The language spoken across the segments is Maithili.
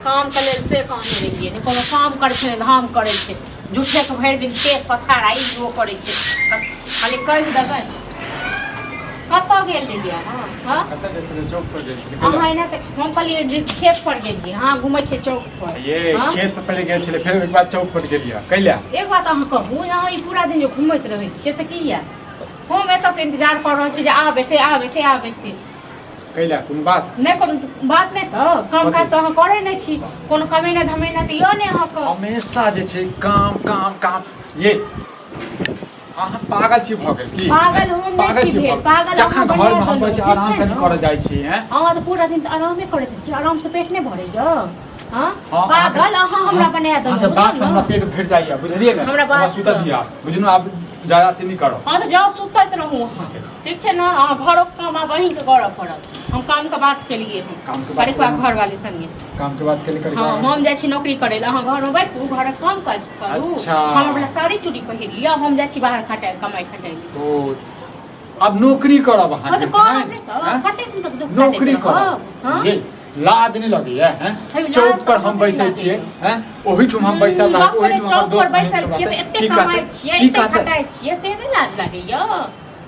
कामके लेल से कहने रहियै नहि कोनो काम करै छै नहि धाम करै छै झूठेके भरि दिन खेत पथार आ ई ओ करै छै खाली कहि देबै। कतऽ गेल रहियै अहाँ? हँ, कतऽ गेल छलियै? चौक पर गेल छलियै। अहाँ एना तऽ हम कहलियै जे खेत पर गेलियै, अहाँ घुमै छियै चौक पर। ये हँ? खेत पर पहिले गेल छलियै, फेर ओहिके बाद चौक पर गेलियै। कैला? एक बात अहाँ कहू, अहाँ ई पूरा दिन जे घुमैत रहै छियै से किया? हम एतऽसँ इन्तजार कऽ रहल छी जे आब एतै, आब एतै, आब एतै। कैला? कोनो बात नहि? कोनो बात नहि तऽ काम काज तऽ अहाँ करै नहि छी, कोनो कमेनाइ धमेनाइ तऽ यऽ नहि अहाँके। हमेशा जे छै काम काम काम। ये अहाँ पागल छी भऽ गेल की? पागल हम नहि पागल छी छी भेल, भऽ गेल। पागल जखन अहाँ घरमे बना हम कहै देलहुँ, छी ठीक आराम छै कनि ने? करऽ जाइ छी हैं। अहाँ तऽ पूरा दिन तऽ आरामे करैत रहै छी, आरामसँ पेट नहि भरैया? हँ? हँ, अहाँके- पागल अहाँ हमरा बना अहाँके देलहुँ, बात से बुझलहुँ हमरा ने? पेट भरि जाइया, बुझलियै ने? हमरा बात सुतऽ से। दिअ, बुझलहुँ? आब ज्यादा अथी नहि करब। हँ तऽ जाउ, सुतैत रहू अहाँ, ठीक छै ने? अहाँ घरोके काम आब अहीँके करऽ पड़त। हम कामके बात केलियै हन कामके बात करिकबा केलहुँ। घरवाली संगे। कामके बात केली? हँ। करिकबा? हम जाइ छी नौकरी करै लए, अहाँ घरमे बैसू, घरक काम काज करू। अच्छा। हम अपना साड़ी चूड़ी पहिर लिअ, हम जाइ छी बाहर खटाइ कमाइ खटाइ लए। ओ आब नौकरी करब अहाँ? हँ तऽ करब नहि तऽ कतेक दिन तक दुख काटैत नौकरी रहब? करब? हँ। ये लाज नहि लगैया हैं? हे, लाज चौक पर तऽ हम कथी बैसै लागैया? छियै हैं, ओहिठाम हम बैसल रहब, बाप रे, ओहिठाम हमर चौक पर दोस्त बैसल महिम सब छियै तऽ रहतै। एते की कमाइ कहतै? छियै, की एते कहतै? खटाइ छियै, से नहि लाज लागैया?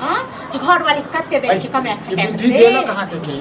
हँ, जे घरवाली कते दै छै कमाए ई खटाए के बुद्धि से? देलक अहाँके के?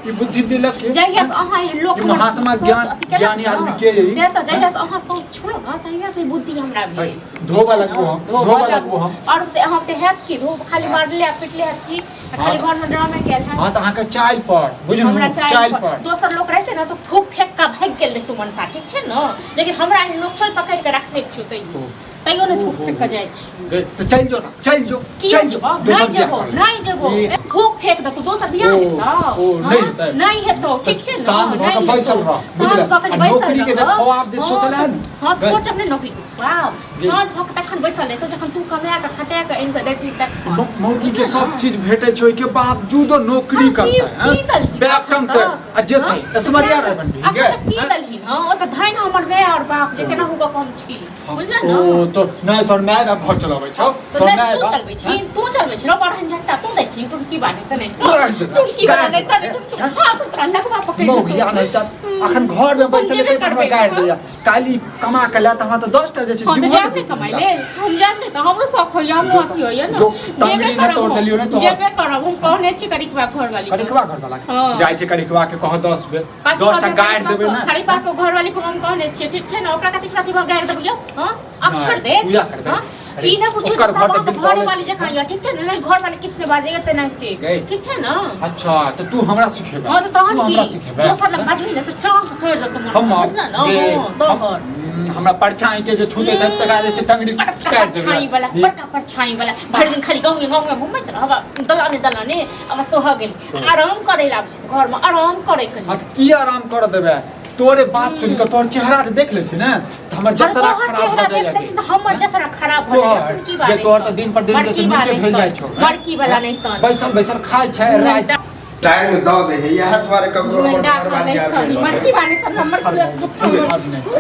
ई बुद्धि देलक के? जहिया से अहाँ ई लोक ई महात्मा हमर ज्ञान- सोच अथी केलक ज्ञानी ने, आदमी के ई? से तऽ जहिया से अहाँ सोच छोड़ो ने तहिया से ई बुद्धि हमरा भेल। धोबऽ लगबो हम, धोबऽ धोबऽ लगबो। लगबो हम। और ते हम तऽ हैत की धोब? खाली मारले आ पिटले हैत की? आ खाली हाँ। घर में ड्रामा कैल हैत? हाँ तऽ अहाँके चालि पर बुझलहुँ, हमरा चालि चाइल पर पर दोसर लोक रहते ने तऽ थूक फेंक कऽ भागि गेल रहितौ मनसा, ठीक छै ने? लेकिन हमरा एहन लोक छै पकड़ि कऽ रखने छियौ, तैयो तैयो नहि थूक फेंक कऽ जाइ छी। गे, तऽ चलि जो ने, चलि जो। किया चलि जो। जेबो? दोसर नहि बियाह जेबो, कर ले। नहि जेबो। ई- थूक फेंक देतौ, दोसर बियाह ओ, हेतौ? ओ, हाँ? नहि हेतै। नहि हेतौ, ठीक छै ने? शांत भऽ कऽ नहि बैसल हेतौ। रह, शांत बुझले? भऽ कऽ आ बैसल नौकरी के जे रह। ख्वाब जे हाँ, सोचल है ने, हाँ, गई। सोचब नहि नौकरी के ख्वाब। जी। शांत भऽ कऽ तखन बैसल हेतौ जखन तू कमाए कऽ खटा कऽ आनि कऽ दैतही तखन। मौगी के सब चीज भेटै छै, ओहिके बावजूदो नौकरी हाँ, करतै? की हैं? की दलही बैग एखन टंगतै तक? आ जेतै हाँ? ऐश्वर्या राय बनबी एखन गे? तक की हैं? दलही? हँ, ओ तऽ धनि हमर माय और बाप जे केनाहु कऽ हम छी, बुझल ने? ओ तो नहि, तोहर माय बाप घर चलाबै छौ? तऽ तोहर नहि माय तू बाप चलबै छी, तू चलबै छी, बड़हन झट्टा तू दै छी, टुटकी बान्हे तऽ नहि, गाड़ि देबै, टुटकी गाड़ि बान्हे तऽ नहि, देबै, टुटकी हाथ तोरा लगवा पकड़ि मौगिया लेतौ। नहि तऽ अखन घर में बैसल जेबे हेतै तऽ हमरा करबै, गाड़ि दैया। काल्हि ई कमा के लायत हमरा तऽ 10 टा जे छै हाँ तऽ जिम्मा जायब नहि कमाइ लेल, हम जायब नहि तऽ हमरो शौक होइया, हमरो अथी होइया ने। जो जेबे तंगड़ी नहि करब तोड़ हम, देलियौ ने तोहर। जेबे करब, हम कहने छी करिकबा घरवाली के। करिकवा घर वाला? हाँ। जाइ छै करिकवा के कह 10 बेर, कथी 10 टा कहबै गाड़ि करिकबा देबै के? ने। करिकबा के घरवाली के हम कहने छियै, ठीक छै ने? ओकरा कथी कथी भऽ गाड़ि देबै यौ? हाँ, आब नहि, छोड़ि दे। पूजा करबै। हाँ? अरे, ई ना पूछो ओकर जे घर सब तऽ अहाँके बिलटौले घरेवाली जकाँ यऽ, ठीक छै ने? नहि, घरवाली किछु नहि बाजैया तेनाहिते, गई। ठीक छै ने? अच्छा तऽ तू हमरा सिखेबे? हाँ तऽ तहन तू हमरा की? सिखेबे? दोसर लग बाजबही ने तऽ टांग तोड़ि देतौ मन, हम बुझल ने? गे, हाँ, तोहर हमरा परछाई के जे छूते तक तक जे छै टंगड़ी बड़का काटि देबै। परछाई वाला, बड़का परछाई वाला, भरि दिन खाली गाँवे गाँवे घूमैत रहब, दलाने दलाने। अब सोह गेल, आराम करे ला आबै छै घरमे, आराम करे के हाँ लिए। तऽ की आराम कर देबै? तोरे बात सुनि कऽ तोहर चेहरा जे देख लै छी ने तऽ हमर अरे जतरा तोहर खराब चेहरा भऽ जाइया। देख लै छी तऽ हमर जतरा खराब भऽ जाइया। तोहर कोन की बात जे तोहर तऽ दिन पर दिन जे छै नीके भेल जाइ छौ। बड़की वाला नहीं तहन बैसल बैसल खाइ छै राति। टाइम दऽ दै है, इएह दुआरे ककरो हमर घरवाली आर नहि मड़की बानी तऽ हमर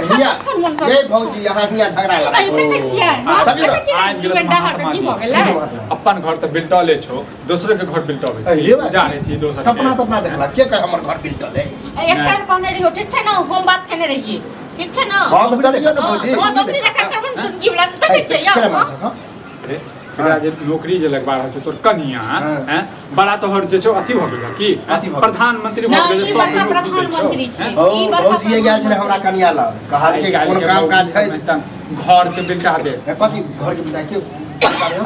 हिया ये भौजी, यहाँ हिया झगड़ा लड़ा चलियौ ने। आबि गेल महात्मा की जी। भऽ गेलै? अपन घर तऽ बिलटले छौ, दोसरे के घर बिलटबै अरे छी, बा। जानै छी दोसर के। सपना तपना देखला के कहे हमर घर बिलटल है? एक साल कहने रहियो, ठीक छै ने? हम बात केने रहियै, ठीक छै ने? हाँ तऽ चलियौ ने भौजी। हाँ तऽ ओकरे देखा करबो ने, चुनकी वाला तऽ देखै छियै केना यौ। मारै छौ, हाँ? अरे एकरा जे नौकरी जे लगवा रहल छौ तोर कनिया हाँ। हैं, बड़ा तोहर जे छौ अथी भऽ गेल की? अथी भऽ गेल। प्रधानमंत्री भऽ नहि, गेल ई सब बड़का लोक बुझै छौ, प्रधानमंत्री छै। हैं? ओ ई बड़का भौजी गेल छलै हमरा कनिया लग, कहलकै आइ कोनो काल्हिके काम मौगी काज सब है एतन घर के बिलटा दे। ए, कथी घर के बिलटा के?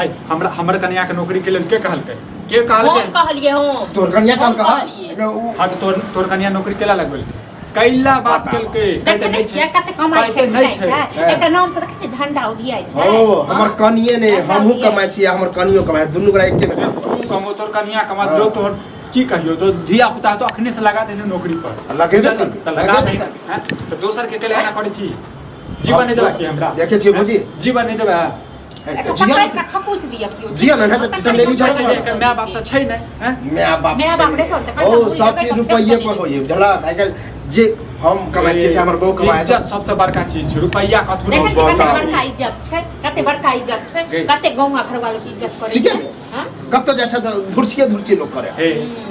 है, हमरा हमर कनिया के नौकरी के लेल के कहलकै? के कहलकै? हम कहलियै हम। तोर कनिया हम कल कहा कहलियै। एमे उ हाँ तऽ तोर तोर कनिया नौकरी केला लगबेलकै? कैला बात पता। केलकै? देखै कहै तऽ नहि नहि छियै छै, कते कमाइ छै, कहै नहि खटाइ छै। छै। एकर नाम से देखै छियै झंडा उधियाइ छै। ओ हमर कनिये ने झंडा हमहूँ उधियाइ। कमाइ छियै, हमर कनियो कमाइ, दुनू गोरा एके बेर काम करै। तू कमो, तोर कनिया कमा। हाँ। जो तोहर की कहियो, जो धिया पुता तो अखने से लगा देने नौकरी पर। लगेबे बुझलियै? करबै, तऽ लगा लगेबे दे करबै। हैं? तऽ दोसर के कैला एना करै छी? जीवन नहि देबा की हमरा? देखै छियै भौजी? जीवन नहि देबा? ए, एकर जिया पकड़ि ने कऽ खकुच दिअ केओ। जिया ने, नहि तऽ तऽ लेली बुझै छै जे झगड़ा एकर माय बाप तऽ छै नहि हैं? माय बाप माय छै। बाप रहतौ तऽ ओ कनिटा सब चीज बुझि रुपैये लेबै, पर होइए, बुझलक? आइ काल्हि जे हम कमाइ छियै, जे हमर बहू कमाइ इज्जत सबसे बड़का चीज छै, रुपैया कथू देखै नहि छियै कते बताउ। बड़का इज्जत छै, कते बड़का इज्जत छै, गई। कते गौवा घरवाला के इज्जत करै ठीके छै। ने? हँ? कतौ जाइ छै तऽ धुरछिए धुरछिए लोक करे। हे,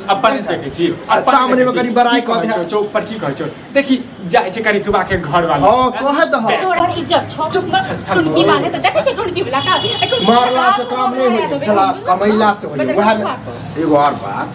अपन नहि देखै छी, अपन सामने नहि मे देखै कनि छी। बड़ाई की कऽ कहै दे। छौ, चौक पर की कहै छौ? देखी जाइ छै करिकबा के घर वाली। हँ, कहे दह। तोहर इज्जत छौ। टुनकी माने तऽ देखै छै टुनकी वला का मारला से काम नहि होइए, चला कमैला से होइए। वएह मे एगो और बात,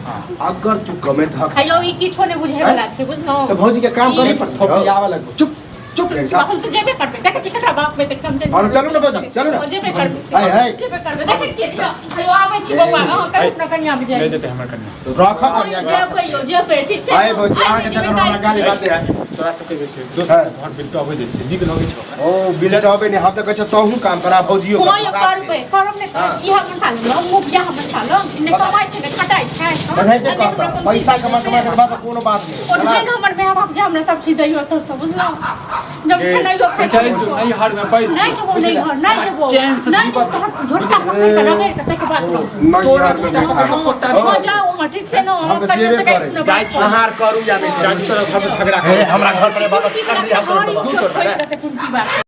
अगर तू कमेत हक हेलो, ई किछो नहि बुझै वाला छै, बुझलहुँ? तऽ भौजी के काम करे पड़तै। थोपियाबऽ लगबो, चुप चुप रह जा। हम तऽ जेबे करबै, देखै छियै ककरा बाप में तऽ हम जेबे। हँ, चलू ने भौजी, चलू ने। हम जेबे करबै। हाय, हाय। जेबे करबै, देखै छियै लिअ। हेलो, आबै छी बौआ, अहाँ कहियो अपना कनिया के ले जाय। जेतै हमर कन्या। रख कनिया के। जेबै यौ, जेबै, ठीक छै। आइ भौजी, अहाँके चक्कर में हमरा गाली बाते है। तोरा सबके जे छै दोसर घर बिलटबै जे छै, नीक लगै छौ? ओ बिलटबै नहि, हम तऽ कहै छियौ तोहूँ काम करा, भौजियो हँ करतौ, यौ, साथ करबै, करब ने। हाँ। इएह मन ठालो, मुँह बियाह मन ठालो, ने कमाइ छै ने खटाइ छै। एनाहिते कहता, पैसा कमा कमा के बाद कोनो बात नहि। ओ जखन हमर माय बाप जे हमरा सब चीज दैयो तऽ सब, बुझलहुँ? जब खेनाइयो खाइ चल तू नैहर में बैस। नहि जेबो नैहर, नहि जेबो। चैन से नहि जीवन। जेबो, तोहर झोटका पकड़ि कऽ रगड़ि कऽ ताहिके बाद रहब। तोरा झोटा पकड़ कऽ पोटा। हँ, जाउ अहाँ, ठीक छै ने? हम तऽ जेबे करै छी। जाइ छी। अहाँ आर करू या नहि जाइ करू। छी तोरा घर में झगड़ा हे, करू। हमरा घर पर बात कर लिया तोड़ देबा। बात।